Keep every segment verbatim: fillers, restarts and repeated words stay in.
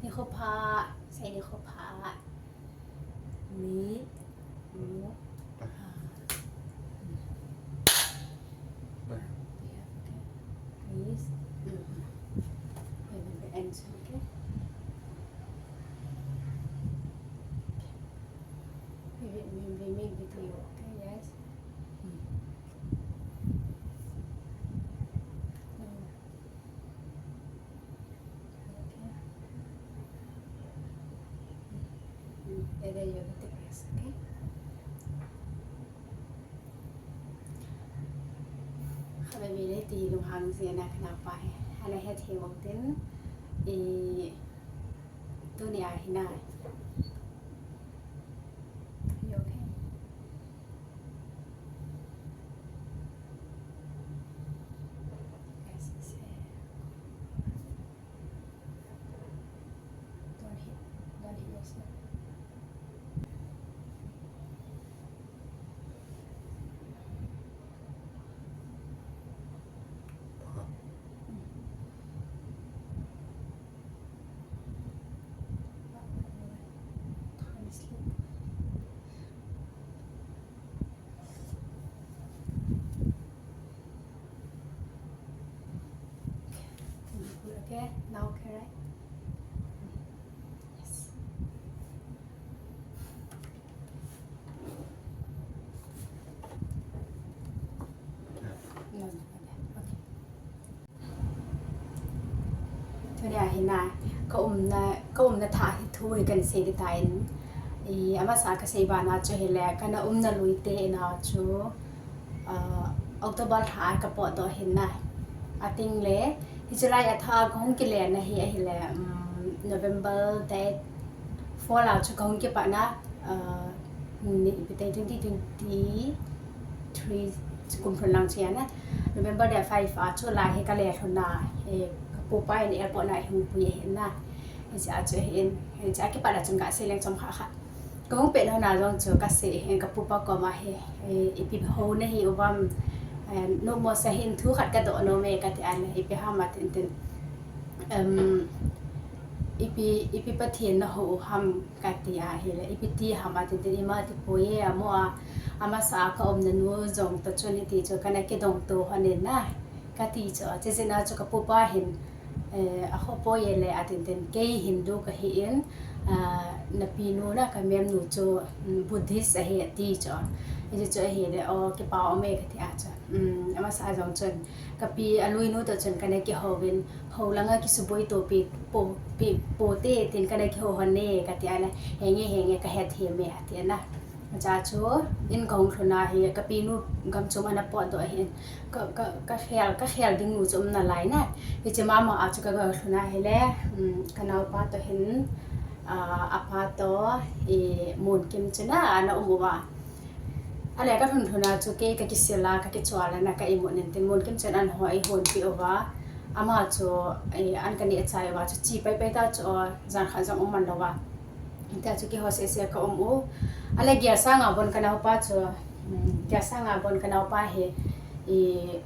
Nikho pha, sei nikho pha. Ni, ni, pha. Please. Mm. Wait, wait, wait, and okay. We, we, we make video, okay, yes? Mm. No. Okay. Mm. There, there you go, take rest, okay? Khatvei vei le ti lunghang jeng in, ka naopa hi. Ana het hi vang tin, i, tuni a hi na. You okay? Yes, yes, yes. Don't hit, don't hit yourself. Okay, now okay, right? Yes. No, no, okay. Tuni a hi na, ka umna, ka umna thah hi thu hi kan sei ding tan. I, amasa ka sei bana chu hile, ka na umna lui te in a chu, ah, October thah a ka potdoh ahin na. Ating le, hiche lai a thah ka hung kile na hi ahile, um, November date four a chu ka hung kipat na, ah, ni, ipi ti, twenty twenty-three kum lhun lang chu ahi na. November date five a chu lai hi ka le lhun na, eh, ka pupa in airport na hung pui ahi na. Hiche a chu ahin, hiche a kipat a chun ka sei leng chomkhat khat. Ka hung pet lhon a jong chu ka sei ahin ka pupa koma hi, eh, ipi hou na hi uvem, eh, nommo sa hin thu khat ka doh nom e ka ti a le, ipi ham a tin tin. Em, ipi, ipi Pathen na hou u ham ka ti ahile, ipi ti ham a tin tin, ima ti poi e, amo a, amasa a ka umna nu jong toh chun hiti chu ka na kidong to lhon in na, ka ti chu, chuche jeh a chu ka pupa hin, eh, a ho poi e le a tin tin, kei Hindu ka hi in, ah, na pi nu na ka mem nu chu, mm, Buddhist ahi a ti chu. Hiche chu ahile, o, kipa um e ka ti a chu. Mm, amasa a jong chun, ka pi a lui nu toh chun ka na kihou in, hou lang a kisuboi to pi, po, pi, po te tin ka na kihou lhon e ka ti a le, henge, henge ka het hi me a ti a na. Hiche a chu, in ka hung lhun a hi, ka pi nu gam chom ana potdoh ahin, ka, ka, ka khel, ka khel ding nu chu um nalai na. Hiche mama a chu ka ga lhun a hile, um, ka naopa toh hin, ah, apa toh, i, Monkim chu na, ana um uva. Ale ka lhun lhun a chu kei ka kisil a, ka kichol a na ka imut in tin Monkim chun an ho eihonpi uva. Ama chu, eh, an ka neh chai uva chu chi pai pai ta chu, jan khat jong um man louva. Tia chu keiho seh seh ka um u. Ale gel sang a bon ka naopa chu, um, gel sang a bon ka naopa hi, i,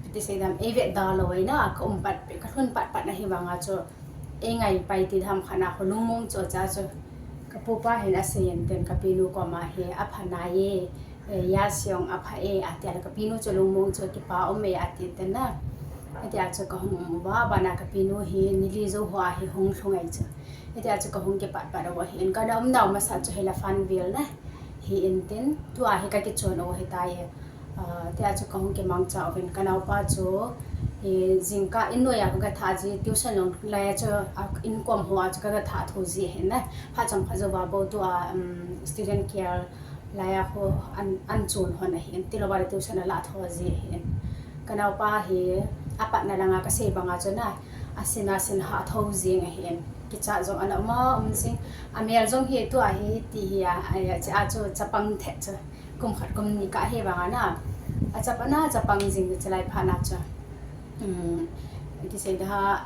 ipi ti sei dam, eivet da lou ahi na, ka um pat, ka lhun pat pat na hi vang a chu, ei ngai pai ti dam khat na kho lungmong chu cha chu. Ka pupa hin asei in tin ka pi nu koma hi apha nai e, eh, ya siong apha e, ati a le ka pi nu chu lungmong chu kipa um e, ati tin na. Ati a chu ka hung um uva, bana ka pi nu hi ni li jou hoa hi hung lhung ahi chu. Ati a chu ka hung kipat pat uva hi in ka na um nau masa chu hi la Fanville na. Hi in tin, tua hi ka kichon u hi tai. Ah, tia chu ka hung kimangcha uvin ka naopa chu, eh, jingkah in noiya ka ga thah ji, tuition long lai a chu, ah, in kom hoa chu ka ga thah tho ji ahin na. Phat chomkhat jouva bou tua, um, student care lai a ho an, an chun lhon ahin, tilouva le tuition a la tho ji ahin. Ka naopa hi, apatna langa ka sei banga chu na, asin asin hah tho jing ahin. Kichat jong ana um a um jing. Amel jong hi tua hi ti hi a, a, a, chu a chu chapang thet chu. Kum khat kum ni kah hi vang a na, a chap ana chapang jing chu lai phat na chu. Um, iti sei da,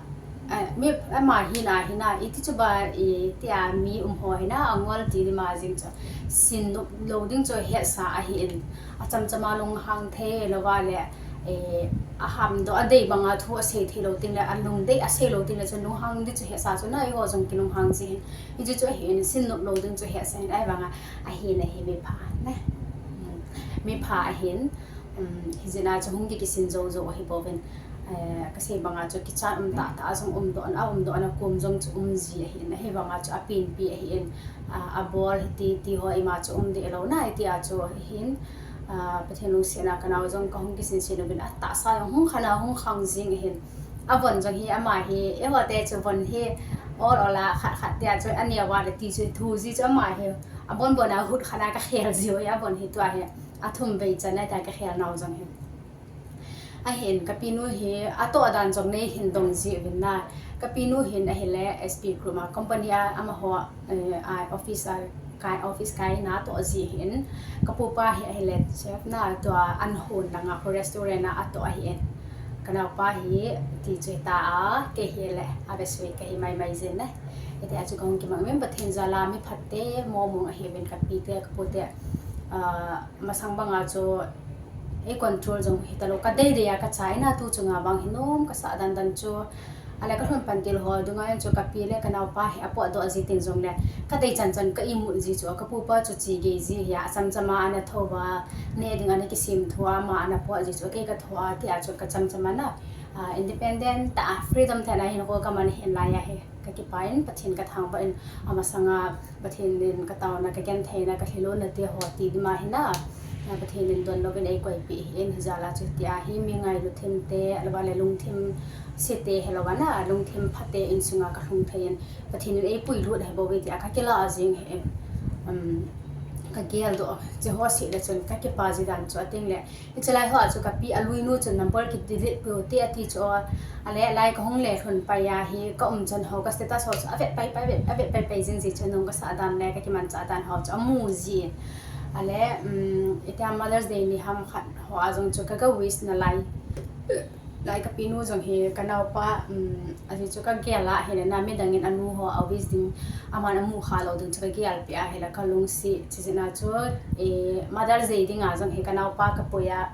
a, mi ama hi na, hi na, iti chu ba, i, tia mi um ho hi na, angol ti di ma jing chu. Sin lou, lou ding chu hetsa ahin, acham chama lunghang thei louva le, eh, a hamdoh, a dei banga thu a sei thei lou teng le, a lungdei a sei lou teng le chun lunghang ding chu hesa chu na, eiho jong kilunghang ji hin. Hichu chu ahin, sin nop lou ding chu hesa hin, ahivanga ahin, ahi mipha na. Hmm. Mipha ahin, um, hijeh a chu hung ki, kisin jou jou ahi bouvin. Eh, kasei banga chu kichat um tah tah a jong umdoh na, umdoh na kum jong chu um ji ahin, ahivanga chu apenpi ahin, ah, abol hiti, ti ho ima chu um deh lou na, hitia chu ahin, ah, Pathen lungsetna kanao jong kahung kisin sin uvin, atahsa jong hung khan a hung khang jing ahin. Avon jong hi ama hi, eiho te chu von hi ol ol a khat khat tia chu aneo a le ti chu thu ji chu ama hi, abon bon a hut khan a kakhel ji u hi, avon hi tua hi athum vei chan a tia kakhel nau jong hi. Ahin, kapinu hi atoh dan jong neihin dong ji uvin na. Kapinu hin ahile S P Group a company a amaho, eh, a office a kai, office kai na toh ji hin. Kapupa hi ahile chef na, tua an hon langa ho restaurant a atoh ahin. Kanaopa hi ti chu hita a, kei hile abesui kahi mai mai jin na. Hitia chu kahung kimang uvin, Pathen jal a mi phateho mong mong ahiuvin, kapite kapute, ah, masang banga chu ei control jong hita lou, kadei dei a kacha in, tu chunga vang hi nom kasah dan dan chu. Ahile kalhun pan til ho dunga jong chu kapi le kanaopa hi apotdoh ji teng jongle, kadei chan chan ka imut ji chu, kapupa chu che gei ji hi a, acham cham a ana thou va, neh ding ana kisem thou a, ama ana pot ji chu, kei kathou a, tia chu kacham cham a na, ah, independent tah a, freedom tah a hinkho kaman hin lai ahi. Kakipah in, Pathen kathangvah in, amasanga Pathen in kataona, kagentheina, kalhilona te ho ti dima hi na, Pathen in donlouvin eikoipeh ahin, hijal a chu tia hi mi ngailu thim te, ahilouleh lungthim se te, hilou vang a lungthim phate insunga kalhung thei in, Pathen in eipuilut ahi bouve tia kakilah jing ahi. Um, kageldoh, hiche ho seh le chun kakipah ji dan chu, atengle, hiche lai hoa chu kapi aluinu chun number kidelete peh u hite ati chu, ahile lai kahung le lhun pai a hi kaum chan ho ka status ho chu avet pai pai, avet pai pai jing ji chu, nom kasah dan le kakimanchah dan ho chu amu ji. Ahile, um, hitia Mother's Day ni ham khat hoa jong chu kaga wish nalai. Lai kapinu jong hi kanaopa, um, ajeh chu kagel a ahile na, midang in anu ho a wish ding, aman amu kha lou ding chu kagelpeh a ahile kalungset, chujeh a chu, eh, Mother's Day dinga jong hi kanaopa kapui a,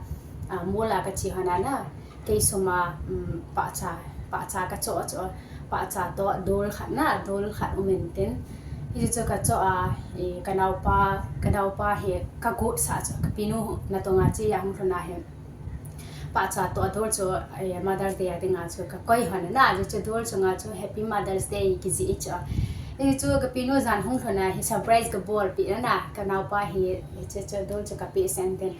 ah, mall a kache hon a na, kei sum a, um, pahcha, pahcha kachoh choh, pahcha toh dol khat na, dol khat um intin. Hichu kachoh a, eh, kanaopa, kanaopa hi kagotsah chu, kapinu natong a che a hung lhun a hi pahcha toh dol chu, eh, Mother's Day a dinga chu kakoi hon a na, ajeh chu dol chunga chu Happy Mother's Day kijih chu. Hichu kapinu jan hung lhun a hi surprise kabolpeh na na, kanaopa hi, hiche chu dol chu kapeh sen tin,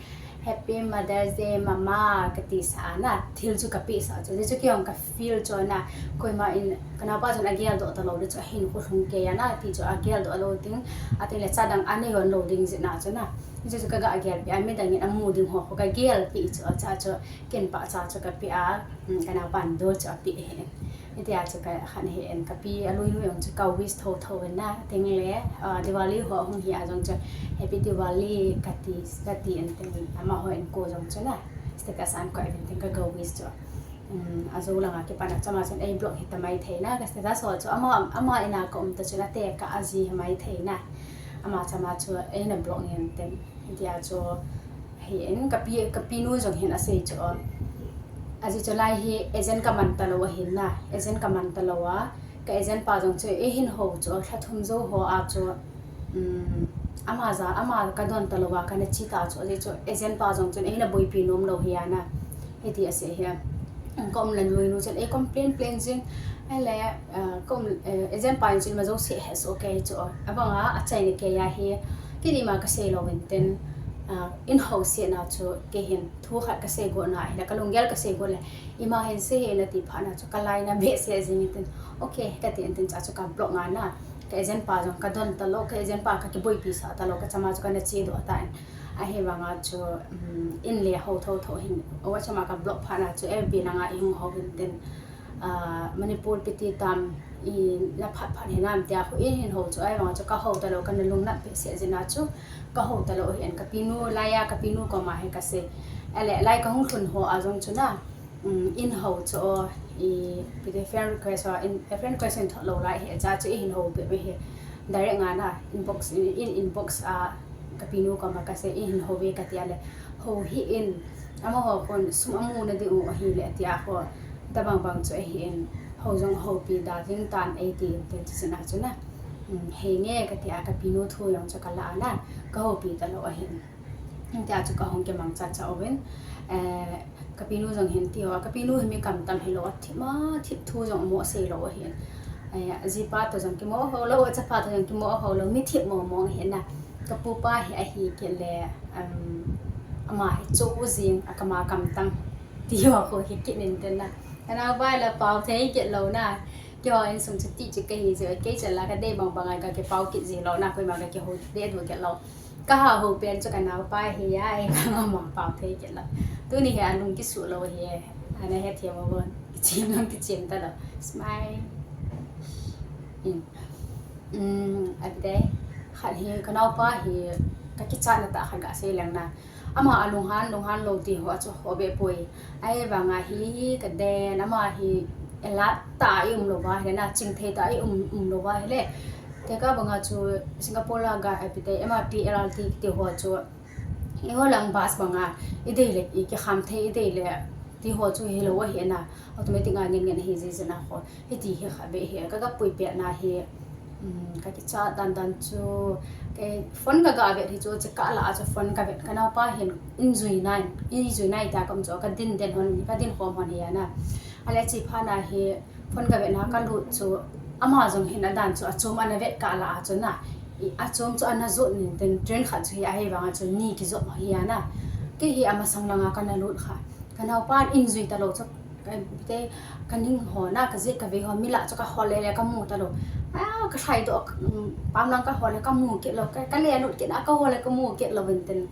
Happy Mother's Day, Mama, katisah a na, thil chu kapehsah chu, ajeh chu kei jong kafeel chu na, koima in, kanaopa chun ageldoh talou ding chu, ahinkho lhung kei a na, ti chu ageldoh lou ding, atengle cha dang anei hon lou ding jeh a chu na. Hichu chu kaga gelpeh a, midang in amu ding ho khu kagelpeh chu, acha chu, ken pahcha chu kapeh a, um, kanaopan dol chu apeh ahin. Hitia chu kakhan ahin, kapi aluinu jong chu ka wish thotho in na, atengle, ah, Diwali ho ahung hi a jong chu Happy Diwali kati, kati intin, amaho inko jong chu na, status a ahin koi uvin tin kaga wish chu. Um, ajou langa kipat a chama chun ei block hita maithei na, ka status ho chu ama, ama in a kaum ta chun atekah a ji hi maithei na. Ama chama chu eina block ngen tin. Hitia chu ahin, kapi, kapinu jong hin asei chu, ajeh chu lai hi agent kaman talou ahin na, agent kaman talou a, ka agent pa jong chu eihin hou chu lha thum jou ho a chu, um, ama ja, ama kadon talou a kana che ta chu, ajeh chu agent pa jong chun eina boipi nom lou hi a na, hiti asei hi. Kaum le aluinu chun ei complain plain jing, ahile, ah, kaum, eh, agent pa in chun ima jouse ahesoh kei chu, abang a achaina kei ahi, keima kasei lou intin, ah, in housetna chu kei hin thu khat kasei got na ahile, kalunggel kasei got le, ima hin sei hih in ati phat na chu kalaina behseh jing intin, okay kati intin, cha chu ka block ngan a, ka agent pa jong kadon talou, ka agent pa kakiboipi sah talou, kachama chu kana chedoh tan, ahivanga chu, um, in le hou thotho hin, achama ka block phat na chu F B langa eihung hou intin, ah, Manipur kiti tam, ina phat phat hinam tia khu eihin hou chu, ahivanga chu kahou talou, kana lungnat behseh jeh a chu kahou talou ahin, kapinu, laiya kapinu koma hi kasei. Ahile lai kahung lhun ho a jong chu na, um, in hou chu, i, friend request ho, in, friend request in thot lou lai hi, acha chu eihin hou bep ahi. Direct nga na, inbox, in, in inbox a kapinu koma kasei, eihin hou ve katia le, hou hih in, amaho khun sum amu na ding u ahile tia ho, tabang bang chu ahin, ho jong houpi da ding tan eitin, tin chu sina chu na. Um, henge katia, kapinu thu jong chu kala na, kahoupi talou ahin. Tia chu kahung kimang chacha uvin. Eh, kapinu jong hin ti ho, kapinu hi mi kamtam hilou, athip ma, thip thu jong amo seilou ahin. Eh, ajipa to jong kimo ho lou, achapa to jong kimo ho lou, mi thip mo mo ahin na. Kapupa hi ahi kit le, um, ama hi chu ujing, akama kamtam. Ti ho khu hi kit nin tin na. Kanaopa la pao thei kit lou na. Keiho insung chu ti chu kahi chu, kei chu la kadei bang bang a kakipao kit ji lou na, koima kakihou de du kit lou. Kaha hou pen chu kanaopa hi a, ei kangama pao thei kit lou. Tuni hi alung kisu lou hi, ana hethem uvin. Kichim lang kichim talou. Smile. In. Um, ate, khat hi, kanaopa hi, kakichat na tah khat gasei leng na. Ama alunghan, lunghan lou ti ho a chu ho be poi. Ahivanga hi, hi kaden, ama hi, elat tah a i um lou va hile na, chingthei tah a i um, um lou va hile. Tekah banga chu Singapore la ga, eh, ipi ti, M R T, L R T ti ho chu, eiho lang bus banga, i dei le, i kikham thei, i dei le, ti ho chu hilou ahi na, automatic a ngen ngen ahi ji jin a ho. Hiti hi kha be hi, ka, kapui pet na hi, um, kakichat dan dan chu, kei phone kaga vet hi chu, chekah la a chu phone kavet, kanaopa hin, in jui nai, in jui nai ta kam chu, kadin den hon, kadin khom hon hi a na. Ale chi pha na hi, phone kavet na kalut chu, ama jong hin adan chu, achom ana vet kah la a chu na. I, achom chu ana jot nin tin train khat chu hi ahivanga chu ni kijot hi a na. Kei hi amasang langa kana lut kha. Kanaopan in jui talou chu, ka, te, kaning ho na, kajih kavei ho, mi lah chu kahol le le kamu talou. A, kalhai doh, um, pam lang kahol le kamu kit lou, ka, kale lut kit na kahol le kamu kit lou vin tin.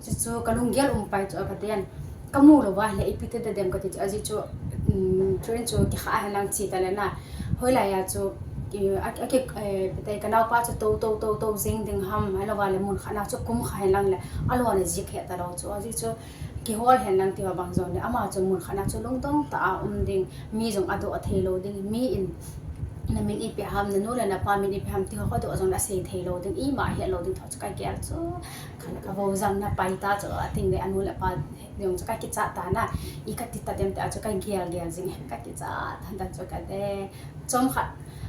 Chuchu kalunggel um pai chu kaden. Kamu lou va hile ipi ti dadem kati chu ajeh chu, um, train chu kikha hen lang chi ta le na. Hoilai a chu, i, a, a ki, eh, ipi ti kanaopa chu tou, tou, tou, tou jing ding ham, ahilou va le mun khat na chu kum kha hen lang le, alona jik he talou chu ajeh chu, kihol hen lang ti ho bang jong le, ama chu mun khat na chu lungdong tah a um ding, mi jong adoh thei lou ding, mi in, na min ipi ham, nanu le napa min ipi ham ti ho kadoh jong le asei thei lou ding, ima het lou ding tho chu kagel chu, kha le kavou jang na pai ta chu, ating le anu le apa jong chu kakichat ta na, i kati ta dem ti a chu kagel gel jing, kakichat ta chu kade, chom khat,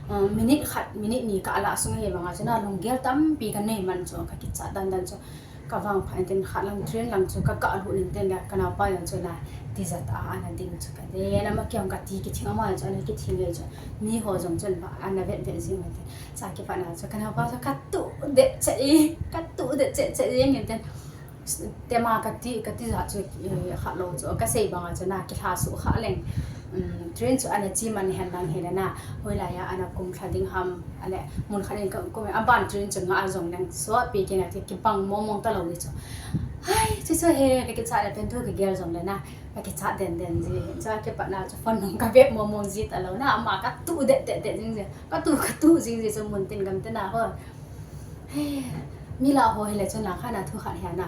uh, minute khat, minute ni kah la sung hi banga chu na lunggel tampi kanei man chu, kakichat dan dan chu, kavang pha in tin khat lang train lang chu kagah lut in tin le kanaopa jong chu na tijat a ana ding chu kade, ama kei jong kati kithing ama jong chu ana kithing le chu, mi ho jong chun ba ana vet vet jing in tin, cha kipat na chu kanaopa chu katuh det chet e, katuh det chet chet jing in tin, tema kati, kati jat chu, eh, khat lou chu, kasei banga chu na, kilha suh kha leng. Um, train chu ana chi man hen lang hile na, hoilai a ana kum lha ding ham, ale, mun khat in ka kum, aban train chu nga jong leng, so pi kei nga ti kibang mong mong talou ni chu. Hai, chu chu he, kakichat le pen thu kagel jong le na, kakichat den den ji, cha kipat na chu phone nung kavet mong mong ji talou na, ama katuh det det det jing ji, katuh, katuh jing ji chu mun tin gam te na ho. He, mi lah ho hile chu na kha na thu khat hi a na.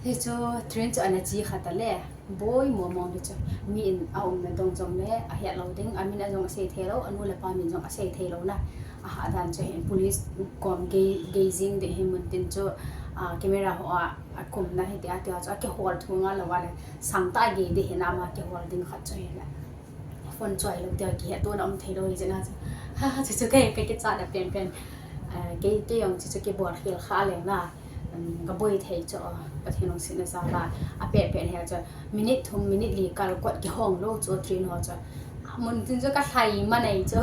Hi chu train chu ana chi kha ta le. Boi mong mong hi chu. Mi in aumna dong jong le, ahet lou ding, amin a jong asei thei lou, anu le apa min jong asei thei lou na. Aha dan chu hin police kom gei, gei jing ding hi mun tin chu, a, camera ho a, akum na hi ti a ti a chu, akihol thu nga lou va le. Sang tah a gei ding hi na ama kihol ding khat chu hi le. Phone choi lou tia kihetona um thei lou hi jeh a chu. Ha, chu chu kei, kakichat na pen pen. Ah, kei, kei jong chu chu kibol khel kha leng na. Um, kaboi thei chu, Pathen lungsetna jal a. Apet pet hi a chu. Minute thum, minute li kal kot kihong lou chu train ho chu. Mun tin chu kalhai man ei chu.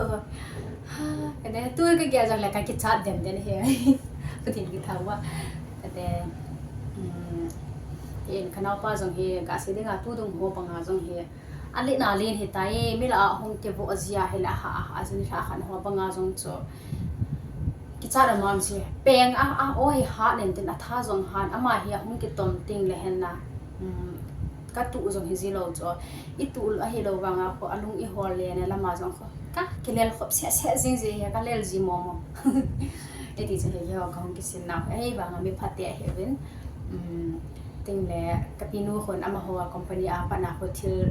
Ha, kade tu kagel jong le kakichat den den hi. Pathen kithou va. Kade, um, hin kanaopa jong hi, gasei dinga tu dung ho banga jong hi. Alen alen hitai, mi lah a hung kivoh jia hile ha, ha, ajin lha khat ho banga jong chu. Kichat a mam si, peng a, a, o hi hat nen tin atha jong han, ama hi ahung kitom ting le hen na. Um, katuh jong hi ji lou chu. I tuh ahilou vanga kho, alung i hol le na lama jong kho. Kakilel khop se se jing ji hi, kalel ji mong mong. Iti chu hi ho kahung kisin nau. Ahivanga mi phat te ahi uvin. Um, ting le, kapinu khun amaho a company a pat na kho thil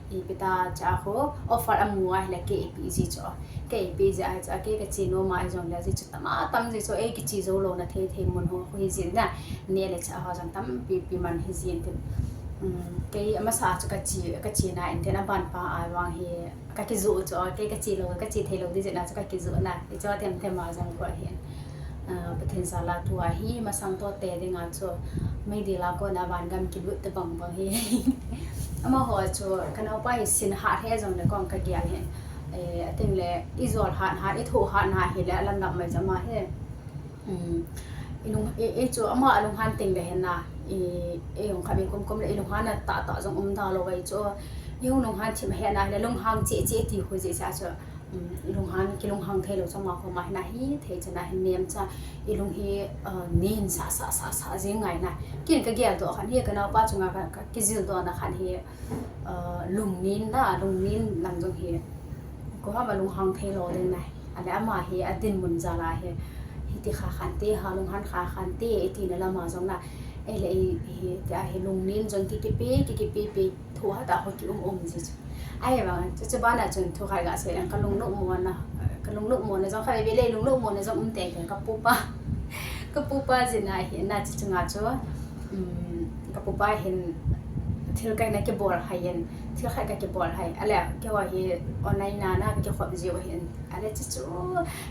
ipi ta cha kho, offer amu a hile kei ipi ji chu. Kei ipi ji a chu, kei kache nom a jong le ji chu tam a tam ji chu, ei kiche jou lou na thei thei mun ho kho hi jin na. Neh le chah ho jong tampi pi man hi jin tin. Kei amasa chu kache, kache na in tin aban pa a vang hi kakijoh chu, kei kache lou, kache thei lou ding jeh a chu kakijoh na, hichu themthem a jong kho hin. Pathen jal a tua hi masang toh te dinga chu meidil a kona van gam kilut te bang bang hi. Amaho chu kanaopa hi sin hat he jongle kong kagel hin. Atengle ijol hat hat, ithoh hat na hile alamdang mai jama hi. Ilung, i, i chu ama alunghan teng le hin na, i, i jong kha mi kumkum le ilunghan na tahtah jong um da lou vei chu. Ihung lunghan thim he na hile lunghang cheh cheh ti khu jeh sa chu. Ilunghan, kilunghang thei lou chama khu ma hin na hithei chana hin nem cha, ilung hi nin sa sa sa sa jing ngai na. Kin kagel doh khat hi kanaopa chunga ka, kakijil doh na khat hi, lungnin na, lungnin lang jong hi koi ham alunghang thei lou ding na. Ale ama hi adinmun jal a hi, hiti kha khante, ha lunghan kha khante, iti na lama jong na. Ele i, hitia hi lungnin jong kikipe, kikipe pe, thoh hat a ho kium um ji chu. Ahivang chu, chu bana chun thu khat gasei leng kalungnopmo na, kalungnopmo na jong kha veve le lungnopmo na jong um tei tei kapupa. Kapupa jin a hi na chu chunga chu, kapupa hin thil khat na kibol hai in, thil khat kakibol hai. Ale keiho hi online na na kakikhop jiu hin. Ale chu chu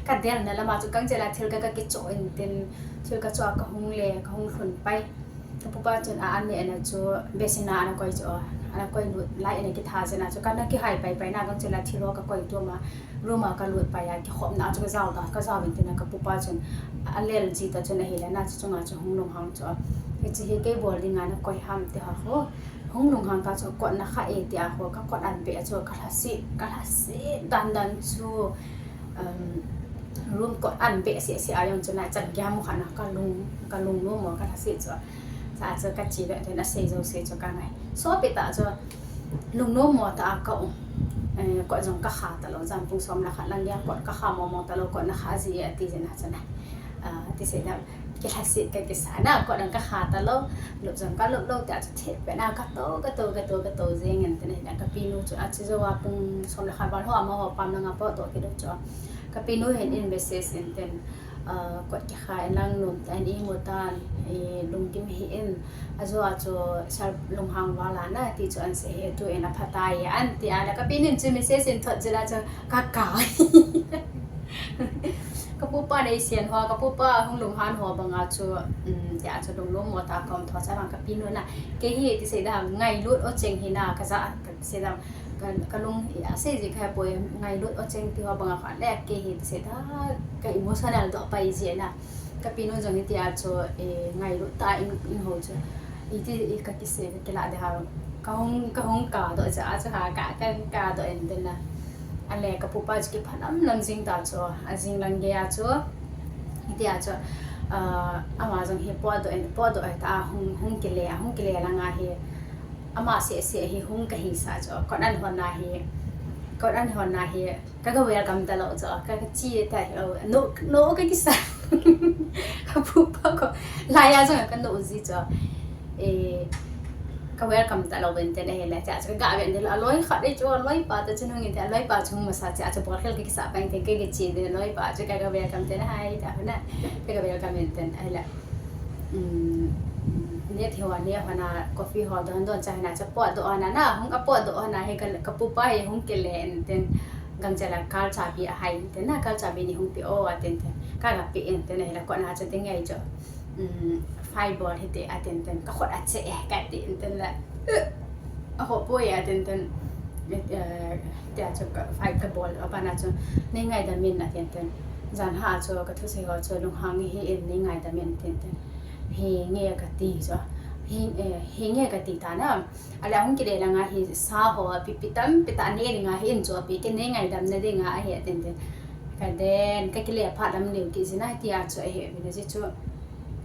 kadel na lama chu gangchel a thil khat kakichoh in tin, thil kachoh a kahung le, kahung lhun pai. Kapupa chun a, an neh na chu basin a ana koi chu, ana koi lut lai in akitha jeh a chu kana kihai pai pai na gangchel a thil ho kakoi tum a, room a kalut pai a kikhopna chu kajao ta, kajao in tin a kapupa chun alel ji ta chun ahile na chu chunga chu hung lunghang chu. Hiche hi kei bol dinga nakoi ham ti ho khu. Hung lunghang ta chu kot nakha e tia khu kakot an beh chu kalhaset, kalhaset dan dan chu. Room kot an beh seh seh a jong chu na chan gei ham khat na kalung, kalungnom mo kalhaset chu. Cha chu kache le tin asei jouse chu kangai. Sopi tah chu lungnom mo tah a kaum. Kot jong kakha talou, jan pung som le khat lang gei a kot kakha mo mo talou, kot nakha ji e ati jeh a chu na. Ti sei dam, kilhaset kakisa na, kot jong kakha talou, lup jong kalup lou tia chu thipbeh na katou, katou, katou, katou jeng in tin ahile kapinu chu ache jou a pung som le khat val ho amaho pam langa potdoh kit u chu. Kapinu hin in message in tin, kot kikha in lang nomtah in imu tan, lungkim hih in, ajou a chu sal lunghang val a na ti chu ahin sei hi, tu in aphatai e anti a le kapinu in chu message in thot jeh a chu kaka. Kapupa neisen ho, kapupa hung lunghan ho banga chu, tia chu lungnom mo tah a kaum tho cha vang kapinu na. Kei hi ti sei dam ngailut o cheng hi na kaja, ti sei dam, ka, kalung, asei ji kha poi, ngailut o cheng ti ho banga kha le kei hi ti sei dam ka emotional doh pai ji na. Kapinu jong hitia chu, ngailut tah in, in ho chu. Iti, i kakisei, kakilah de ha. Kahung, kahung kadoh jeh a chu ha, ka, ka, kadoh in tin na. Ale kapupa chu kiphalam lam jing ta chu, ajing lang gei a chu. Hitia chu, ama jong hi potdoh in, potdoh hita a hung, hung kile, hung kile langa hi. Ama seh seh hi hung kahisah chu. Kot an hon na hi, kot an hon na hi. Ka, ka welcome talou chu, ka, kache ta hi, no, no kakisa. Kapupa ko, laiya jong kano ji chu. Ka welcome talou ven tin ahile, cha chu kaga ven tin, aloi khat e chu, aloipa toh chu hung in tin, aloipa chu hung masa cha chu bol khel kakisa pai tin, ka, kache din, aloipa chu ka, ka welcome tin, hai ta na, ka, ka welcome in tin ahile. Neh thei ho, neh ho na, coffee ho don don cha hina chu potdoh hona na, hung apotdoh hona hi ka, kapupa hi hung kile in tin, gangchel a car chabi ahai in tin na, car chabi ni hung pe o atin tin, ka, kape in tin ahile kot na chu ti ngai chu. File bol hite atin tin, kakhut ache e kati in tin le, aho poi atin tin, tia chu ka file kabol abana chu, nei ngaidam in atin tin, jan ha chu kathusei ho chu lunghang hih in nei ngaidam in tin tin, henge kati chu, henge kati ta na. Ale ahung kile langa hi sa ho pipi tampi tah ne dinga hi in chu ape, kei nei ngaidam na dinga ahi atin tin. Kaden, kakile phat lam leu kit jin a tia chu ahi vin aji chu.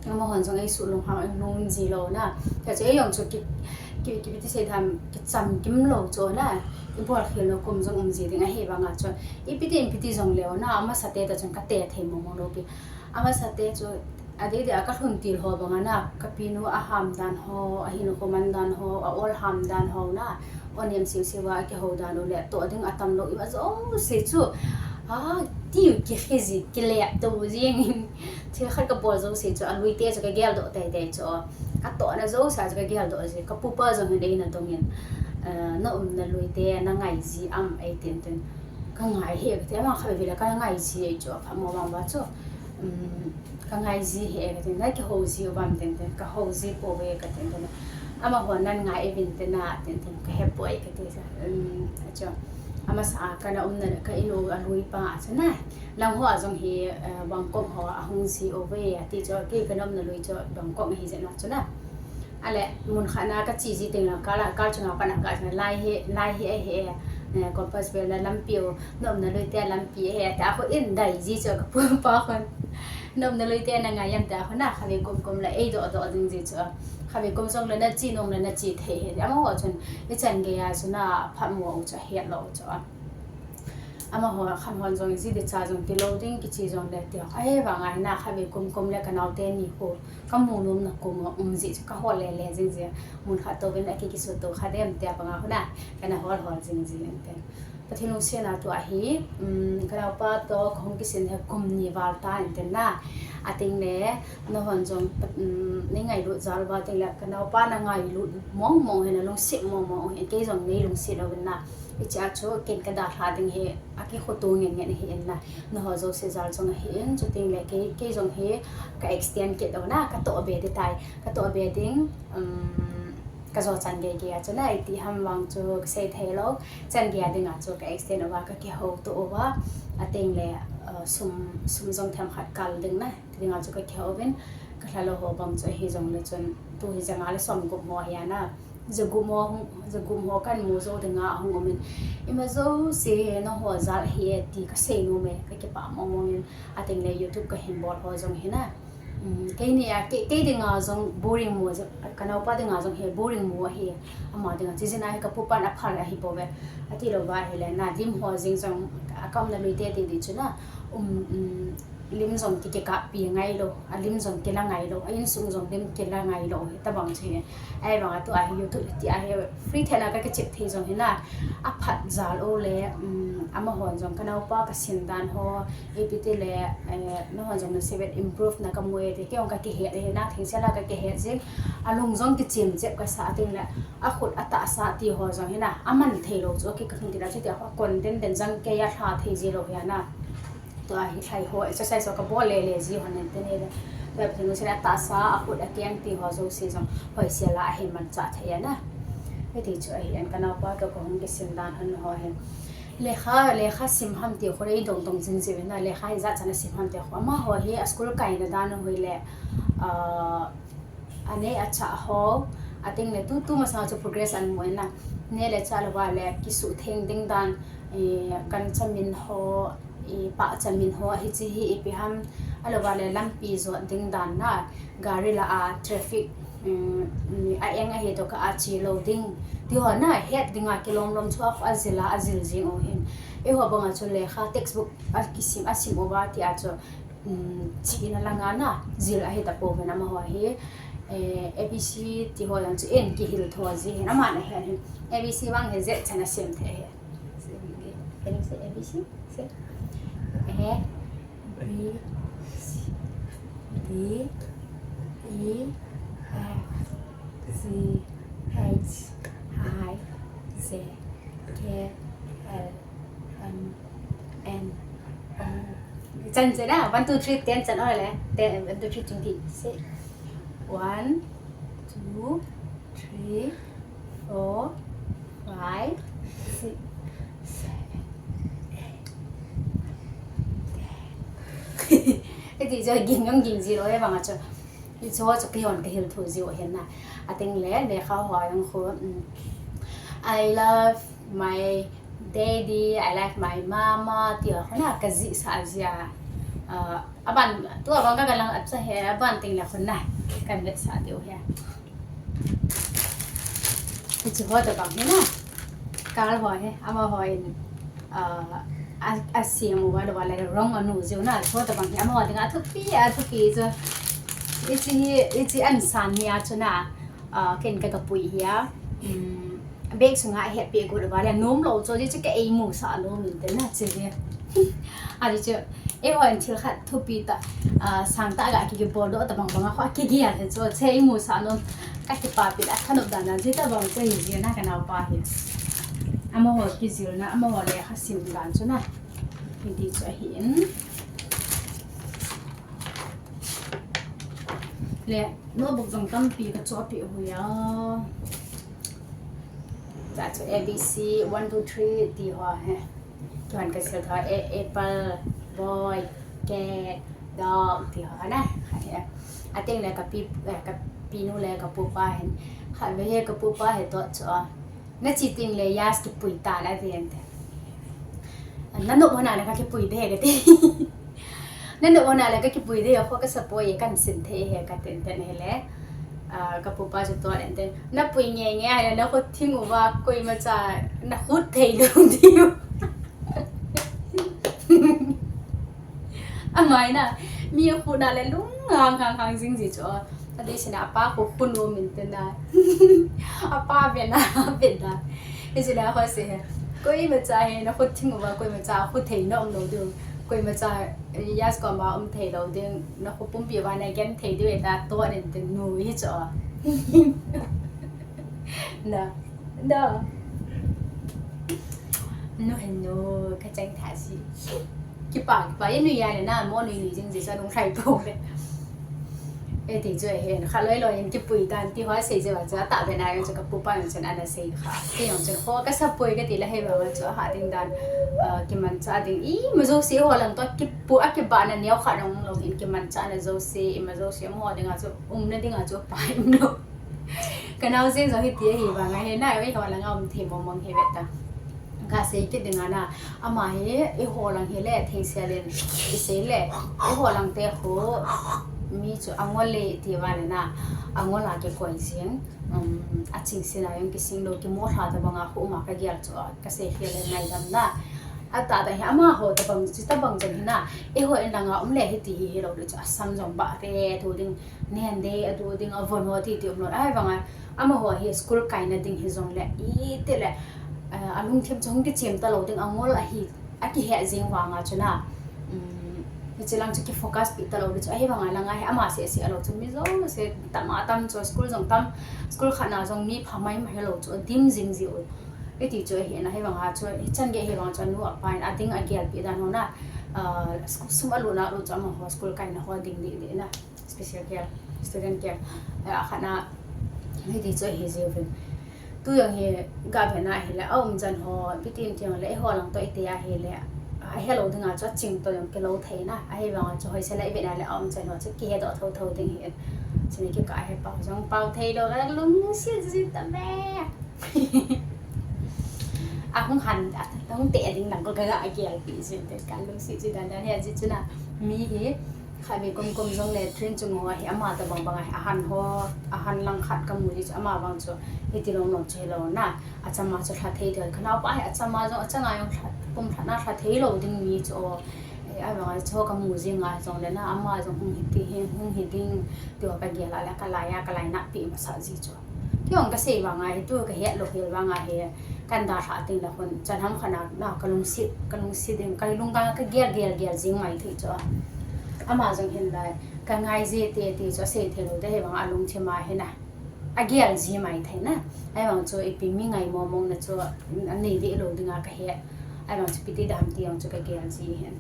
Amahon jong eisuh lunghang in lhung ji lou na. Tia chu eijong chu ki, ki, kipiti sei dam kichamkim lou chu na. Ibol khel lou kum jong um ji ding ahi vanga chu. Ipi ti, ipi ti jong leu na, amasate toh chun kate thei mong mong lou pi. Amasate chu, adeh deh a kalhun til ho banga na, kapinu aham dan ho, ahinkho man dan ho, a-ol ham dan ho na, onem siu siu a akihou dan u le, toh ding atam lou, ima jouse chu, a, tiu kikhe ji, kilep tou jing in, thil khat kabol jouse chu, aluite chu kageldoh tei tei chu, Ka tohna jouse a chu ka geldoh ji, ka pupa jong hin eina dongin, eh, na umna luite na ngai ji am eitin tin. Ka ngai e kati, ama khatvei vei le ka ngai ji e chu, apha mo vang uva chu. Um, ka ngai ji e kati, na kihou ji uvem tin tin, ka hou ji pouve kati tin. Amaho nan ngai uvin tin na tin tin, ka hepoi kati. Um, chu. Amasa a ka na umna, ka in u a lui pa chu na. Nangho a jong hi, eh, Bangkok ho a hung ji uve, ati chu, kei ka na umna lui chu Bangkok ahi jeh in chu na. Ale, mun khat na ka che ji teng le, kal a, kal chunga pat na ka che, lai hi, lai hi ahi e, eh, compass bel na lampi u, na umna luite lampi ahi e, tia khu in dai ji chu ka pupa khun. Na umna luite na ngai em tia khu na, khatvei kum kum le ei doh doh ding ji chu. Khatvei kum jong le na che nom le na che thei e, amaho chun, ichan gei a chu na phatmo u chu, het lou u chu. Amaho khat hon jong, ji di cha jong ti lou ding, kiche jong le ti. Ahivang a hi na khatvei kum kum le ka naote ni khu, ka mu nom na kum um ji chu ka hol le le jing ji. Mun khat touvin a ki kisuto kha dem tia bang a khu na, ka na hol hol jing ji inte. Pathen lungset na tua hi, um, ka naopa toh ka hung kisin hi kum ni val ta inte na. Ating le, nahon jong, um, nei ngailut jal uva teng le, ka naopa na ngailut mong mong hi na lungset mong mong hi, kei jong nei lungset uvin na. Hiche a chu ken ka dalha ding hi, akikhoto ngen ngen ahi in na. Nangho jouse jal jong ahi in, chuteng le kei, kei jong hi ka extend kit u na, ka toh be ding tai, ka toh be ding, um, ka jo chan gei gei a chu na, iti ham vang chu ka sei thei lou, chan gei a ding a chu ka extend uva, ka kihouto uva, ateng le, uh, sum, sum jong themkhat kal ding na. Ti ding a chu ka kihou uvin, ka lha lou ho bang chu ahi jong le chun, tu hi ja nga le som gup mo ahi a na. Ja gup mo hung, ja gup mo kan mu jou ding a hung um in. Ima jouse hi nangho jal ahi e ti ka sei nom e, ka kipah mong mong in, ateng le YouTube ka hin bol ho jong hi na. Um, kei ni a, kei, kei ding a jong boring mo, ja, ka naopa ding a jong hi boring mo ahi, ama ding a. Chi jin a hi ka pupan aphal ahi bou ve. Ati lou va ahi le na, lim ho jing jong, a ka umna luite ti di chu na. Um, um, lim jong ki, kikap pi ngai lou, a lim jong kila ngai lou, a insung jong lim kila ngai lou, hitabang chu hi. Ahivang a tua hi YouTube ti a hi free thei na ka kichep thei jong hi na, aphat jal u le, um, amahon jong ka naopa ka sin dan ho, ipi ti le, eh, nahon jong na se vet improve na ka mu e ti, kei jong ka kihet e, na theng sela ka kihet jing, alung jong kichem chep ka sa teng le, akhut atahsa ti ho jong hi na, aman thei lou chu, ki ka thung ti la chu ti a, kon den den jang kei a lha thei ji lou hi a na. Tua hi thlai ho, exercise ho ka bol le le ji ho nen te ne le. Tua Pathen lungset na tahsa, akhut akeng ti ho jouse jong hoisel a ahin manchah thei a na. Hiti chu ahi in ka naopa toh ka hung kisin dan hon ho hi. Lekha, lekha sim ham ti khu le i dong dong jing ji ve na, lekha hi jat chan a sim ham ti khu. Amaho hi a school kaina dan u hi le, ah, aneh achah ho, ateng le tu, tu masang chu progress ahin mu in na. Neh le chah lou va le kisuhtheng ding dan, eh, gancha min ho, eh, pahcha min ho, hiche hi ipi ham, ahilou va le lampi jot ding dan na, gari lah a traffic, um, a eng ahi toh kah a che lou ding. Ti ho na, het ding a kilom lom chu a, ajil a, ajil jing u hin. Eiho bang a chu lekha textbook a kisim, asim uva ti a chu, um, chihna lang a na, jil ahi tapou ve na amaho hi, eh, A B C ti ho jong chu in kihil tho ji hin, aman ahi hin. A B C vang hi jat chan a sem thei hi. Can you say A B C? Say. A, B, C, D, E, F, G, H, I, J, K, L, M, N, O. Chan chan na, one, two, three, ten chan o le. Ten, one, two, three, twenty. Say. One, two, three, four, five, six, seven, eight, ten. Hiti chu ging jong ging ji lou e bang a chu. Hichu chu kei hon ka hil tho ji u hin na. Ateng le, lekha ho jong khu, um, I love my daddy, I love my mama, ti ho khu na ka jih sah ji a. Ah, aban, tua bang ka galang at sa he, aban teng le khu na. Kan vet sah diu he. Hichu ho tabang hi na. Kal ho hi, amaho in, ah, a, asem uva lou va le rong anu jiu na, chu tabang hi, amaho dinga athupi, athupi chu. Hiche hi, hiche an san hi a chu na, ah, ken ka kapui hi a. Um, bag sunga ahetpeh got uva le, nom lou chu, hichu ka eimusah lou min te na, chu hi. Ahi chu, Eihon thil khat thupi tah, ah, sangtah ga kibol doh tabang bang a kho kigel hi chu, che imu sah nom, ka kipapi a thanop dan a ji tabang chu hi ji na ka naopa hi. Amaho kijilna, amaho lekha sim dan chu na. Hiti chu ahi in. Le, notebook jong tampi ka chohpeh u hi a. Cha chu A B C, one, two, three ti ho hi. Kihon ka sil tho, a, apple, boy, cat, dog, ti ho na. Ateng le ka pi, eh, ka pinu le ka pupa hin. Khatvei hi ka pupa hi toh chu a. Na che teng le, yes, kipui ta la ti ente. Na nop hon a le ka kipui de ka ti. Na nop hon a le ka kipui de, kho ka sa poi, kan sim thei hi ka ti ente le. Ah, ka pupa chu toh ente. Na pui nge nge a le na khut thing uva koimacha na khut thei lou diu. Amai na, mi khut na le lung hang hang hang jing ji chu. Adei sina apa khu khun u min te na. Apa ve na, ve na. Isina ho se. Koimacha hi na khut thing uva koimacha khut thei na um lou diu. Koimacha, yes, koma um thei lou ding. Na khu pumpi uva na gen thei diu ta toh nen te nu hi chu. Na, na. Nu hin nu, ka chang tha si. Kipa, kipa, i nui a le na, mo nui nui jing jing sa nung khai pong le. E ti chu hin, kha loi loi in kipui tan ti ho sei je wa cha ta be na yong chu ka pupa yong chen ana sei kha. Ti yong chen kho ka sa pui ka ti la he wa chu ha ding dan, ah, kimancha ding. I ma jo si ho lang to kipu a kiba na neo kha nong long in kimancha na jo si, i ma jo si mo ding a chu, um na ding a chu pa im lo. Ka nao jeng jong hiti ahi vang a hi na, eiho lang a um thei mong mong hi ve ta. Ka sei kit ding a na, ama hi eiho lang hi le, thengsel in i sei le, eiho lang te khu mi chu angol le ti va le na, angol a kikoi jing, um, a ching sin a jong kising lou, kimo lha ta bang a khu um a ka gel chu a, ka sei khel le ngaidam na. A ta ta hi amaho ta bang, chi ta bang jong hi na, eiho in lang a um le hiti hi hi lou le chu a sam jong ba ve thu ding, nen de, a du ding, a von ho ti ti um lou. Ahivang a, amaho hi school kaina ding hi jong le, i ti le, eh, a lungthim chu hung kichem ta lou ding, angol ahi, a kihe jing vang a chu na. Um, hichi lang chu ki focus pi ta lou ding chu. Ahivang a lang a hi, ama se se a lou chu, mi jo se tam a tam chu, school jong tam, school khat na jong mi pha mai mai lou chu, dim jing ji u. I ti chu ahi na, ahivang a chu, hichan gei ahivang chu, anu apa in, a ding a gel pi dan ho na, ah, school sum a lu na lu chu, amaho school kaina ho ding di di na. Special care, student care. Eh, a khat na, hiti chu ahi jiu vin. Tu jong hi, ga ve na hi le, a um jan ho, pitin ti jong le, eiho lang to i ti a hi le, a he lou ding a chu a ching to jong kilou thei na. Ahivang a chu hoi se la i ve na le, a um jan ho chu kihe doh tho tho ding hi. Chini kikah hi pao jong pao thei lou, ka lungsit sit ta me. A hung han, a hung te ding lang ko ka ga a gel pi sit te, ka lungsit sit dan dan hi a ji chu na. Mi hi, Khatvei kum kum jong le train chung ho hi ama ta bang bang a hi, a han ho, a han lang khat ka mu ji chu ama bang chu hiti long long chu hi lou na, a chama chu lha thei thei, ka naopa hi a chama jong, a changa jong lha, kum lha na lha thei lou ding mi chu o, eh, a bang a chu ka mu jing a jong le na, ama jong hung hiti hi, hung hi ding, ti ho ka gel a le ka lai a, ka lai na pi masa ji chu. Kei jong ka sei vang a hi, tu ka het lou hel vang a hi, kan dalha teng le khun, chan ham khat na, na ka lungsit, ka lungsit ding, ka lung ka, ka gel, gel, gel jing mai thei chu. Ama jong hin lai, ka ngai ji te, te chu a sei thei lou te hi vang a lungthim a hi na. A gel ji mai thei na. Ahivang chu ipi mi ngai mong mong na chu, a nei di lou ding a ka het. Ahivang chu piti dam ti jong chu ka gel ji hin.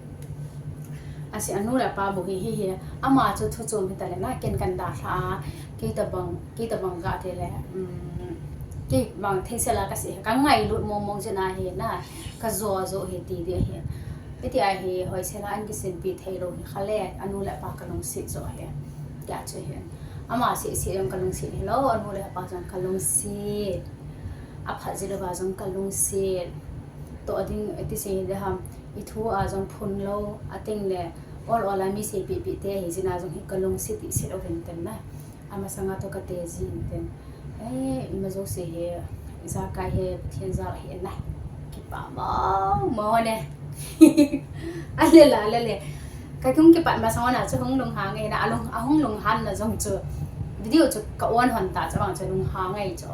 Asi anu le apa bu hi, hi, hi. Ama chu thu chom hi ta le na, ken kan dalha a, kei ta bang, kei ta bang ga te le, um, kei bang thengsel a ka sei, ka ngailut mong mong jin a hi na, ka jo jo hi ti di hi. Hiti a hi, hoi se la an kisin pi thei lou hi kha le, anu le apa ka lungsit jo hi. Tia chu hi. Ama sei sei jong ka lungsit hi lou, anu le apa jong ka lungsit. A phat ji lou va jong ka lungsit. To a ding, ti sei de ham, i thu a jong phun lou, a teng le, ol ol a mi sei pi pi te hi jin a jong hi ka lungsit ti sei lou vin ten na. Ama sanga to ka te jin ten. Eh, ima jo sei hi, ijakai hi, Pathen jal hi na. Kipa mo, mo ne. A le la, le le. Ka kum kipat masang na chu hung lung hang e na, a lung, a hung lung han na jong chu. Video chu ka on hon ta chu bang chu lung hang e chu.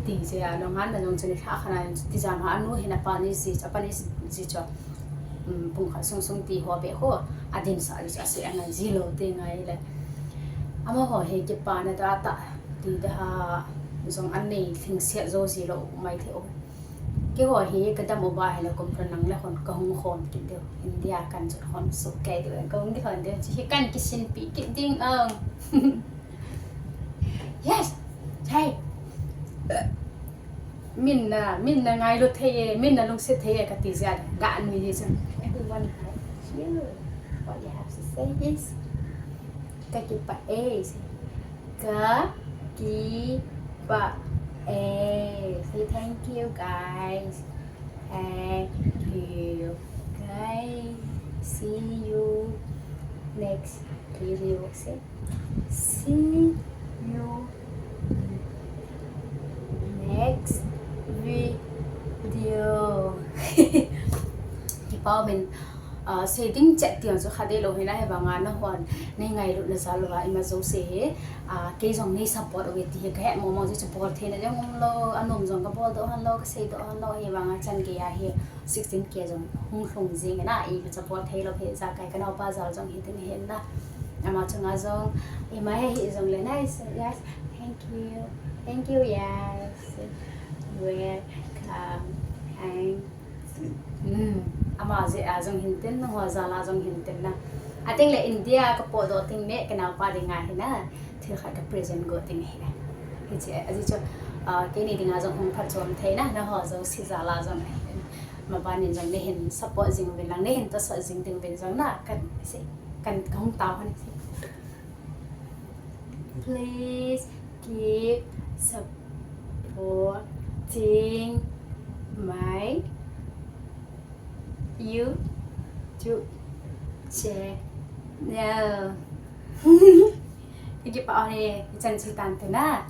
Ti che a lung han na jong chu ni lha kha na chu ti jam ha anu hi na pa ni ji, a pa ni ji chu. um, pung khat sung sung ti ho beh ho, adin sa, a se angai ji lou ti ngai le. Amaho hi kipana tah tah ti da ha, jong anei lhingset jo ji lou mai thei u. Keiho hi kadam uva ahile kum khat nang le hon kahung hon kit diu. India kan jot hon sukei diu. Kahung di hon diu. Chi hi kan kisinpi kit ding ang. Yes. Hey. Min na, min na ngailu thei e, min na lungset thei e kati jia. Ga nui hi chun. Everyone, hi. What you have to say is, kakipah e. Kakipah e. Say thank you, guys. Thank you, guys. See you next video. Say, see you next video. Kipah min, ah, sei ding chet ti chu kha dei lou hi na, hi vanga nahon nei ngailutna jal uva ima jouse hi, ah, kei jong nei support uve ti hi kahe mong mong, chu bol theina jong umlou, anom jong kabol doh hon lou, kasei doh hon lou, hi vanga chan gei a hi sixteen K jong hung lhung jing na, i ka support thei lou hi, jakai kanaopa jal jong hi ding hin na. Ama chunga jong, ima hi hi jong le nice, yes, thank you, thank you, yes, welcome, thank you. Hmm, ama jeh a jong hin tin, nangho jal a jong hin tin na. Ating le India kapot doh ting le kanaopa dinga hi na, thil khat ka present go ting hi na. Hiche, aji chu, ah, keini dinga jong hung phatchom thei na, nangho jouse jal a jong. Maban in jong nei hin support jing uvin lang, nei hin tosot jing ding uvin jong na, kan sei, kan kahung tao hon sei. Please keep supporting my YouTube channel. Kakipah e, hichan chu tan te na.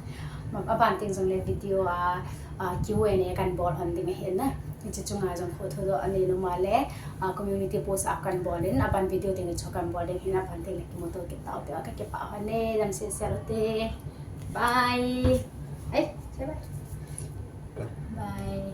Ma, aban teng jong le video a, a, Q and A kan bol hon ding ahin na. Hiche chunga jong kho thudoh anei nom a le, a, community post a kan bol in, aban video teng chu kan bol ding hin, aban teng le kimuto kit tau te, kakipah e, damsel sel u te. Bye. Ai, say bye. Bye.